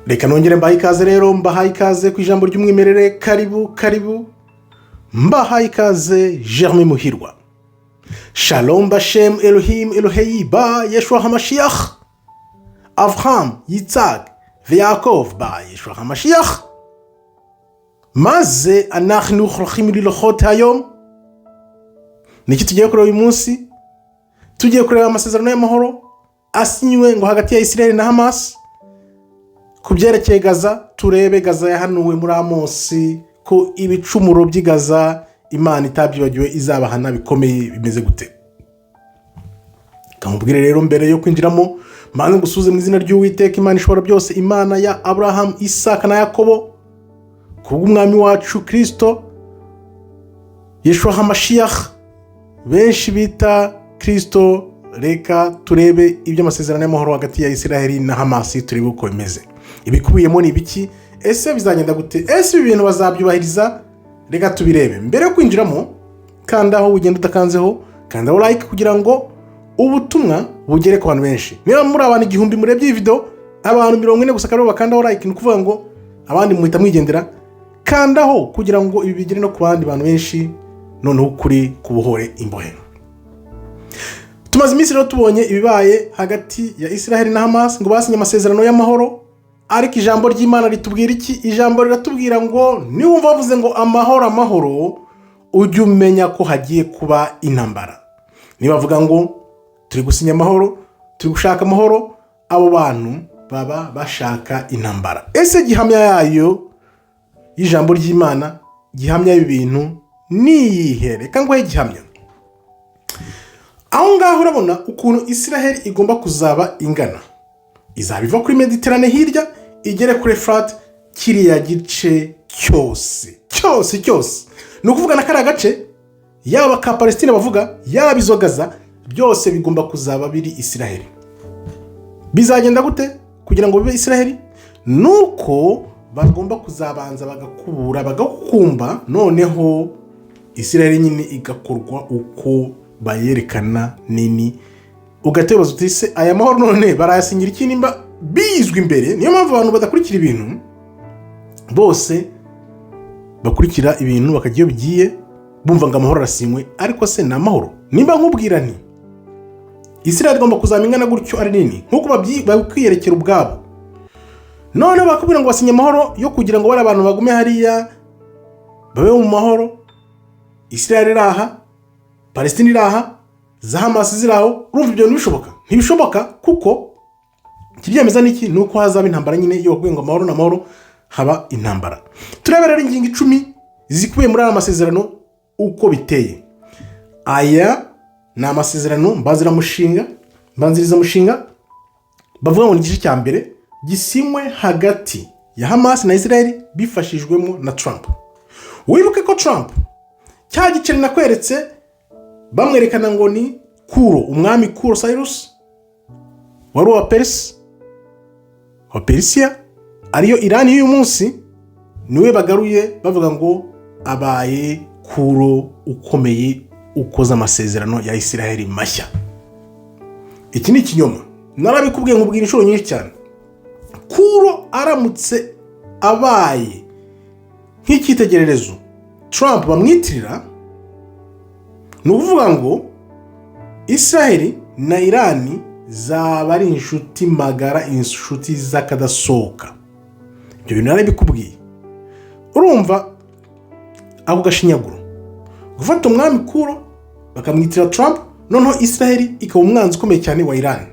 Reka nongere mbahe ikaze rero, mbahaye ikaze ku ijambo ry'umwimerere. Karibu, karibu, mbahaye ikaze. Germain Muhirwa. Shalom bashem Elohim Eloheyi ba Yeshua HaMashiach Avraham, Yitzhak ויעקב ba Yeshua HaMashiach. Maze אנחנו הולכים ללמוד היום? Niki tugiye kureba uyu munsi? Tugiye kureba amasezerano y'amahoro asinywe ngo hagati ya Israel na Hamas ku byerekeye Gaza. Turebe Gaza yahanuwe muri Amosi ko ibicumuro by'i Gaza Imana itabyibagiwe, izabahana bikomeye. Bimeze gute? Kamubwire rero, mbere yo kwinjiramo mbanze ngusuhuze mu izina ry'Uwiteka Imana ishobora byose, Imana ya Aburahamu, Isaka na Yakobo, kubw'umwami wacu Kirisito Yeshua HaMashiach, benshi bita Kirisito. Reka turebe iby'amasezerano y'amahoro hagati ya Israel na Hamasi, turebe uko bimeze, ibikubiyemo ni ibiki, ese bizagenda gute, ese ibi bintu bazabyubahiriza? Reka tubirebe. Mbere yo kwinjiramo, kandaho ugenda udakanzeho, kandaho like kugira ngo ubutumwa bugere ku bantu benshi. Niba muri abantu 1000 murebye iyi video, abantu 40 gusa akaba bakandaho like, ni ukuvuga ngo abandi muhita mwigendera. Kandaho kugira ngo ibi bigere no ku bandi bantu benshi, noneho ukuri kubohore imbohe. Tumaze iminsi rero tubonye ibibaye hagati ya Israel na Hamas, ngo basinye amasezerano y'amahoro. Ariko ijambo ry'Imana ritubwira iki? Ijambo riratubwira ngo niwumva bavuze ngo amahoro, amahoro, ujye umenya ko hagiye kuba intambara. Nibavuga ngo turi gusinya amahoro, turi gushaka amahoro, abo bantu baba bashaka intambara. Ese gihamya yayo y'ijambo ry'Imana, gihamya y'ibintu ni iyihe? Reka nguhe gihamya. Aho ngaho urabona ukuntu Israel igomba kuzaba ingana. Izaba iva kuri Mediterane hirya igere kuri Efurate, kiriya gice cyose cyose cyose. Ni ukuvuga na kariya gace, yaba ka Palestine bavuga, yaba izo Gaza, byose bigomba kuzaba biri Israel. Bizagenda gute kugira ngo bibe Israel? Ni uko bagomba kuzabanza bagakubura, bagakumba, noneho Israel nyine igakorwa uko bayerekana nini. Ugahita wibaza uti: "Se aya mahoro none barayasinyira iki nimba bizwi imbere?" Niyo mpamvu abantu badakurikira ibintu bose, bakurikira ibintu bakajya iyo bigiye bumva ngo amahoro arasinywe. Ariko se ni amahoro? Nimba nkubwira nti Israel igomba kuzaba ingana gutyo, ari nini nk'uko babikwiyerekera ubwabo, none bakubwira ngo basinye amahoro yo kugira ngo bariya abantu bagume hariya babe mu mahoro, Israel iri aha, Palestine iri aha, za Hamas ziri aho, urumva ibyo bintu bishoboka? Ntibishoboka, kuko ikibyemeza ni iki? Ni uko hazaba intambara nyine. Iyo bakubwiye ngo amahoro n'amahoro, haba intambara. Turebe rero ingingo 10 zikubiye muri aya masezerano uko biteye. Aya ni amasezerano mbanziramushinga, mbanzirizamushinga, bavuga ngo ni igice cya mbere gisinywe hagati ya Hamas na Israel bifashijwemo na Trump. Wibuke ko Trump, cya giceri nakweretse bamwerekana ngo ni Kuro, umwami Kuro Cyrus wari uwa Perisi, wa Perisiya, ariyo Irani y'uyu munsi, niwe bagaruye bavuga ngo abaye Kuro ukomeye ukoze amasezerano ya Israel mashya. Iki ni ikinyoma, narabikubwiye, nkubwira inshuro nyinshi cyane. Kuro aramutse abaye nk'icyitegererezo Trump bamwitirira, ni ukuvuga ngo Israel na Irani zaba ari inshuti magara, inshuti z'akadasohoka. Ibyo bintu narabikubwiye. Urumva ako gashinyaguro, gufata umwami Kuro bakamwitira Trump, noneho Israel ikaba umwanzi ukomeye cyane wa Irani?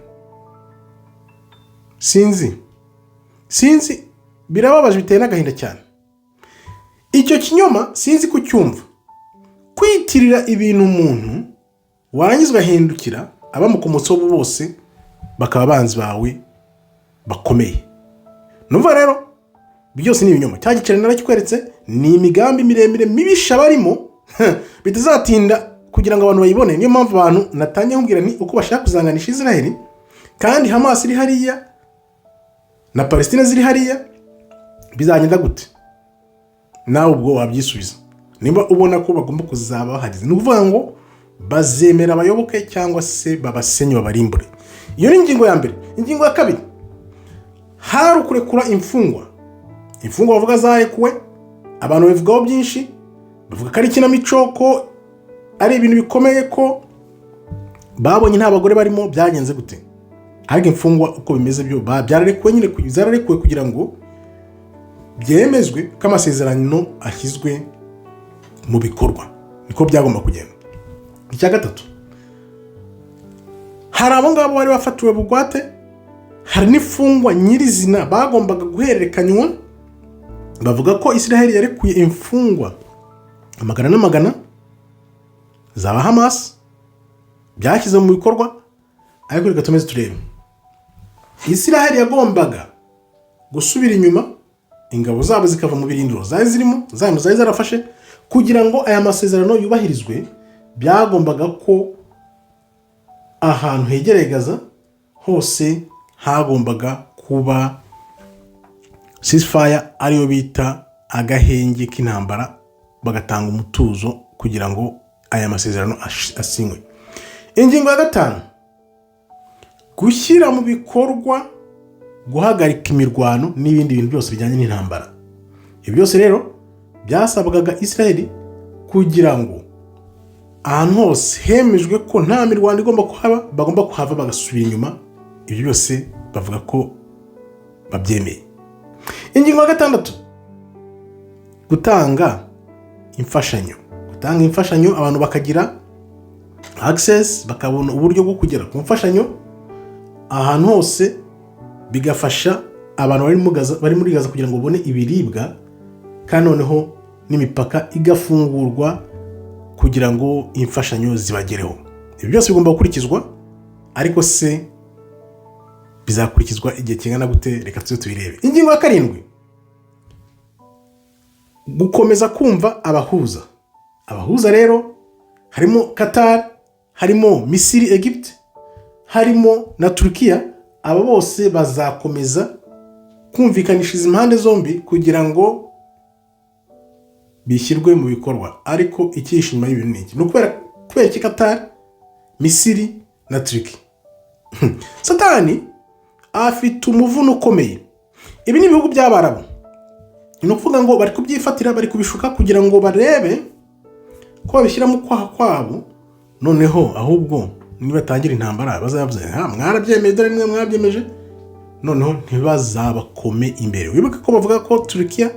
Sinzi, sinzi, birababaje, biteye n'agahinda cyane. Icyo kinyoma sinzi kucyumva. Kwitirira ibintu umuntu, warangiza ugahindukira abamukomotseho bose bakaba abanzi bawe bakomeye. Numva rero byose ni ibinyoma. Cya giceri narakikweretse, ni imigambi miremire mibisha barimo, bitazatinda kugira ngo abantu bayibone. Niyo mpamvu abantu natangiye nkubwira ni uko bashaka kuzanganisha Israel, kandi Hamas iri hariya na Palestine ziri hariya. Bizagenda gute? Nawe ubwo wabyisubiza niba ubona ko bagomba kuzaba bahari. Ni ukuvuga ngo bazemera abayoboke cyangwa se babasenye, babarimbure. Iyo ni ingingo ya mbere. Ingingo ya kabiri, Hari ukurekura imfungwa. Imfungwa bavuga zarekuwe, abantu babivugaho byinshi, bavuga ko ari ikinamico, ko ari ibintu bikomeye, ko babonye nta bagore barimo, byagenze gute. Ariko imfungwa uko bimeze byo byararekuwe nyine, zararekuwe kugira ngo byemezwe ko amasezerano ashyizwe mu bikorwa. Niko byagomba kugenda. Icya gatatu, hari abo ngabo bari bafatiwe bugwate, hari n'imfungwa nyirizina bagombaga guhererekanywa. Bavuga ko Israel yarekuye imfungwa amagana n'amagana za Hamas, byashyize mu bikorwa. Ariko reka tumeze turebe, Israel yagombaga gusubira inyuma, ingabo zabo zikava mu birindiro zari zirimo, zari zari zarafashe, kugira ngo aya masezerano yubahirizwe. Byagombaga ko ahantu hegereye Gaza hose hagombaga kuba ceasefire, ariyo bita agahenge k'intambara, bagatanga umutuzo kugira ngo aya masezerano asinywe. Ingingo ya gatanu, gushyira mu bikorwa guhagarika imirwano n'ibindi bintu byose bijyanye n'intambara. Ibi byose rero byasabwaga Israel kugira ngo ahantu hose hemejwe ko nta mirwano igomba kuhaba, bagomba kuhava bagasubira inyuma. Ibyo byose bavuga ko babyemeye. Ingingo ya gatandatu, gutanga imfashanyo. Gutanga imfashanyo, abantu bakagira access, bakabona uburyo bwo kugera ku mfashanyo ahantu hose, bigafasha abantu bari muri Gaza kugira ngo babone ibiribwa, kandi noneho n'imipaka igafungurwa kugira ngo imfashanyo zibagereho. Ibi byose bigomba gukurikizwa, ariko se bizakurikizwa igihe kingana gute? Reka tuze tubirebe. Ingingo ya karindwi, gukomeza kumva abahuza. Abahuza rero harimo Qatar, harimo Misiri, Egypt, harimo na Turukiya. Aba bose bazakomeza kumvikanisha izi impande zombi kugira ngo bishyirwe mu bikorwa. Ariko icyihishe inyuma y'ibintu ni iki? Ni ukubera kubera iki Qatar, Misiri na Turukiya? Satani afite umuvuno ukomeye. Ibi ni ibihugu by'Abarabu. Ni ukuvuga ngo bari kubyifatira, bari kubishuka kugira ngo barebe ko babishyira mu kwaha kwabo. Noneho ahubwo nibatangira intambara bazavuze: "Ha, mwarabyemeye, dore nimwe mwabyemeje." Noneho ntibazabakome imbere. Wibuke ko bavuga ko Turukiya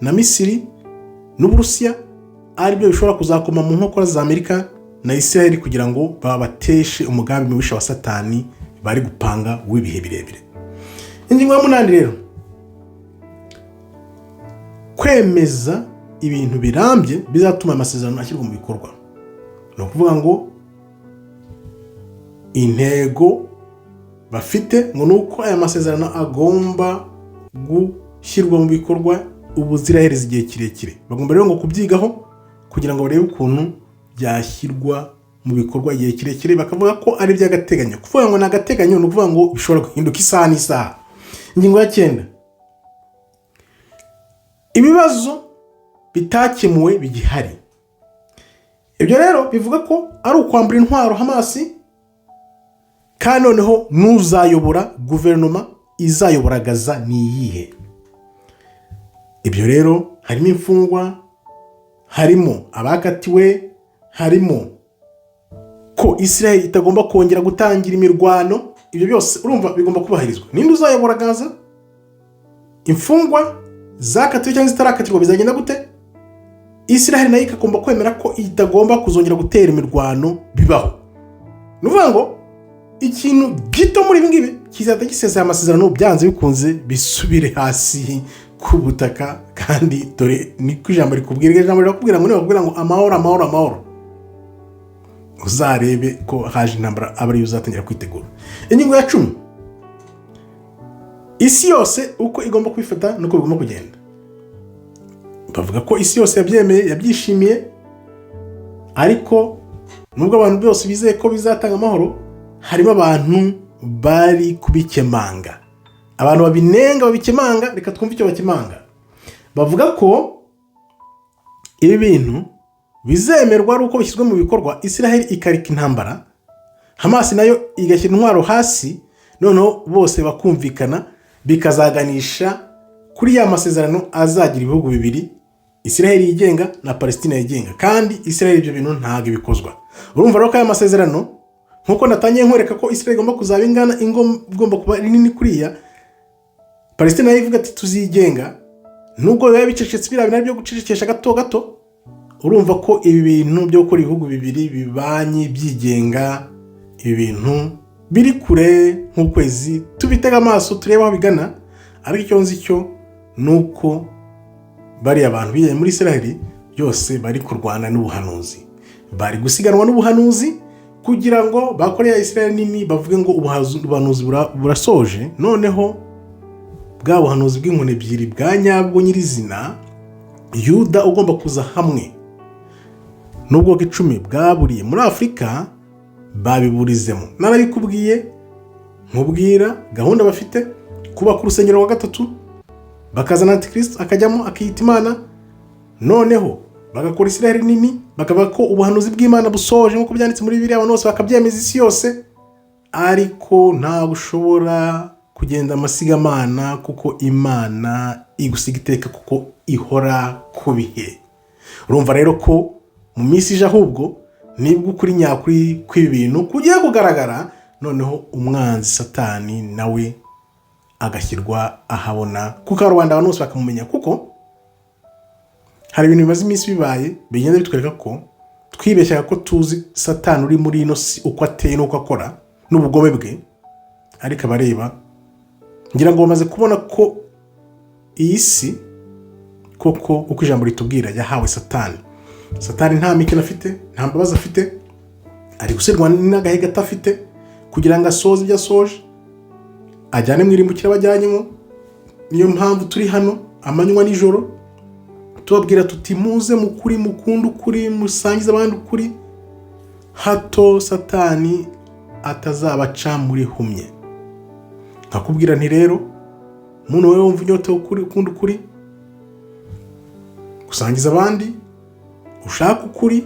na Misiri n'Uburusiya aribyo bishobora kuzakoma mu nkokora za Amerika na Israel kugira ngo babateshe umugambi mubisha wa Satani bari gupanga w'ibihe birebire. Ingingo ya munani rero, kwemeza ibintu birambye bizatuma amasezerano ashyirwa mu bikorwa. Ni ukuvuga ngo intego bafite ngo ni uko aya masezerano agomba gushyirwa mu bikorwa ubuziraherezo, igihe kirekire. Bagomba rero ngo kubyigaho kugira ngo barebe ukuntu byashyirwa mu bikorwa igihe kirekire. Bakavuga ko ari iby'agateganyo. Kuvuga ngo ni agateganyo ni ukuvuga ngo bishobora guhinduka isaha n'isaha. Ingingo ya cyenda, ibibazo bitakemuwe bigihari. Ibyo rero bivuga ko ari ukwambura intwaro Hamasi, kandi noneho n'uzayobora guverinoma izayobora Gaza ni iyihe? Ibyo rero harimo imfungwa, harimo abakatiwe, harimo ko Israel itagomba kongera gutangira imirwano. Ibyo byose urumva bigomba kubahirizwa. Ninde uzayobora Gaza? Imfungwa zakatiwe cyangwa zitarakatirwa bizagenda gute? Israel nayo ikagomba kwemera ko itagomba kuzongera gutera imirwano bibaho. Ni ukuvuga ngo ikintu gito muri ibi ngibi kizahita gisesera amasezerano, byanze bikunze bisubire hasi ku butaka. Kandi dore niko ijambo rikubwira. Ijambo rirakubwira ngo nibakubwira ngo amahoro, amahoro, amahoro, uzarebe ko haje intambara, aba ariyo uzatangira kwitegura. Ingingo ya 10, isi yose uko igomba kubifata nuko bigomba kugenda. Bavuga ko isi yose yabyemeye, yabyishimiye, ariko nubwo abantu bose bizeye ko bizatanga amahoro, harimo abantu bari kubikemanga, abantu babinenga, babikemanga. Reka twumve icyo bakemanga. Bavuga ko ibi bintu bizemerwa ari uko bishyizwe mu bikorwa, Israel ikareka intambara, Hamas nayo igashyira intwaro hasi, noneho bose bakumvikana. Bikazaganisha kuri ya masezerano azagira ibihugu bibiri, Israel yigenga na Palestina yigenga. Kandi Israel ibyo bintu ntabwo ibikozwa. Urumva rero ko aya masezerano, nkuko natangiye nkwereka ko Israel igomba kuzaba ingana, igomba kuba nini kuriya, Palestina nayo ivuga ati tuzigenga, nubwo biba bicecetse, biriya bintu byo gucecekesha gato gato. Urumva ko ibi bintu byo gukora ibihugu bibiri bibanye byigenga, ibi bintu biri kure nk'ukwezi. Tubitega amaso, turebe aho bigana. Ariko icyo nzi cyo ni uko bariya bantu bijyanye muri Israel byose bari kurwana n'ubuhanuzi, bari gusiganwa n'ubuhanuzi kugira ngo bakore ya Israel nini, bavuge ngo ubuhanuzi burasoje. Noneho bwa buhanuzi bw'inkoni ebyiri bwa nyabwo nyirizina, Yuda ugomba kuza hamwe n'ubwoko 10 bwaburiye muri Afurika, babiburizemo. Narabikubwiye, nkubwira gahunda bafite: kubaka urusengero rwa gatatu, bakazana Antikristo akajyamo akiyita Imana, noneho bagakora Israel nini, bakavuga ko ubuhanuzi bw'Imana busoje nk'uko byanditse muri Bibiliya, abantu bose bakabyemeza, isi yose. Ariko ntabwo ushobora kugenda amasigamana, kuko Imana igusiga iteka, kuko ihora ku bihe. Urumva rero ko mu minsi ije ahubwo nibwo ukuri nyakuri kw'ibi bintu kugiye kugaragara, noneho umwanzi Satani nawe agashyirwa ahabona ku karubanda, abantu bose bakamumenya. Kuko hari ibintu bimaze iminsi bibaye bigenda bitwereka ko twibeshyaga ko tuzi Satani uri muri ino si, uko ateye n'uko akora n'ubugome bwe. Ariko abareba ngira ngo bamaze kubona ko iyi si koko, uko ijambo ritubwira, yahawe Satani. Satani nta mikino afite, nta mbabazi afite, ari gusiganwa n'agahe gato afite kugira ngo asoze ibyo asoje, ajyane mu irimbukiro abajyanyemo. Niyo mpamvu turi hano amanywa nijoro tubabwira tuti: "Muze mukuri, mukunde ukuri, musangize abandi ukuri, hato Satani atazabaca muri humye." Nkakubwira nti rero muntu wowe wumva inyota ukuri, ukunda ukuri, gusangiza abandi, ushaka ukuri,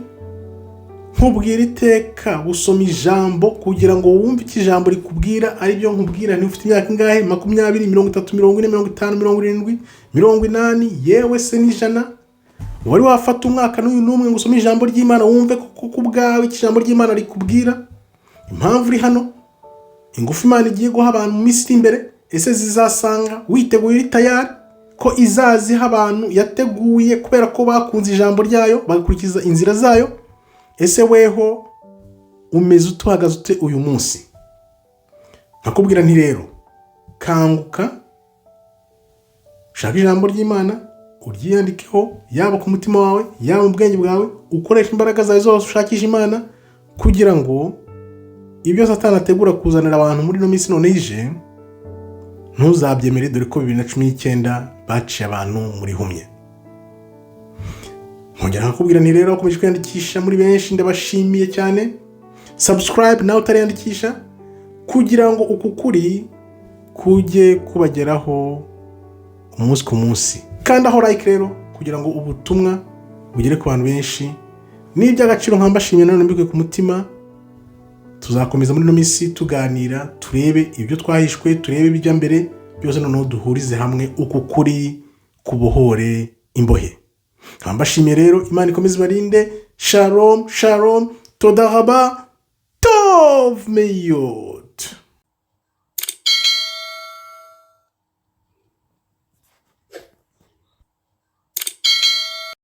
nkubwira iteka gusoma ijambo kugira ngo wumve icyo ijambo rikubwira. Aribyo nkubwira. Niba ufite imyaka ingahe, 20, 30, 40, 50, 70, 80, yewe se n'100, wari wafata umwaka n'uyu n'umwe ngo usome ijambo ry'Imana, wumve ko ku bwawe icyo ijambo ry'Imana rikubwira, impamvu uri hano, ingufu Imana igiye guha abantu mu minsi iri imbere, ese zizasanga witeguye, uri tayari ko izaziha abantu yateguye kubera ko bakunze ijambo ryayo, bagakurikiza inzira zayo? Ese weho umeze ute, uhagaze ute uyu munsi? Nkakubwira nti rero kanguka, ushake ijambo ry'Imana, uryiyandikeho, yaba ku mutima wawe, yaba mu bwenge bwawe, ukoresha imbaraga zawe zose ushakisha Imana, kugira ngo ibyo Satani ategura kuzanira abantu muri ino minsi none ije ntuzabyemere. Dore ko 2019 baciye abantu muri humye. Nkongera nkakubwira nti rero bakomeje kwiyandikisha muri benshi, ndabashimiye cyane. Subscribe nawe utariyandikisha, kugira ngo uku kuri kujye kubageraho umunsi ku munsi. Kandi aho like rero, kugira ngo ubutumwa bugere ku bantu benshi, ni iby'agaciro. Nkambashimiye nanone mbikuye ku mutima. Tuzakomeza muri ino minsi tuganira, turebe ibyo twahishwe, turebe ibijya mbere byose, noneho duhurize hamwe uku kuri kubohore imbohe. Nkambashimiye rero, Imana ikomeze ibarinde. Shalom shalom, toda raba, tov meyo.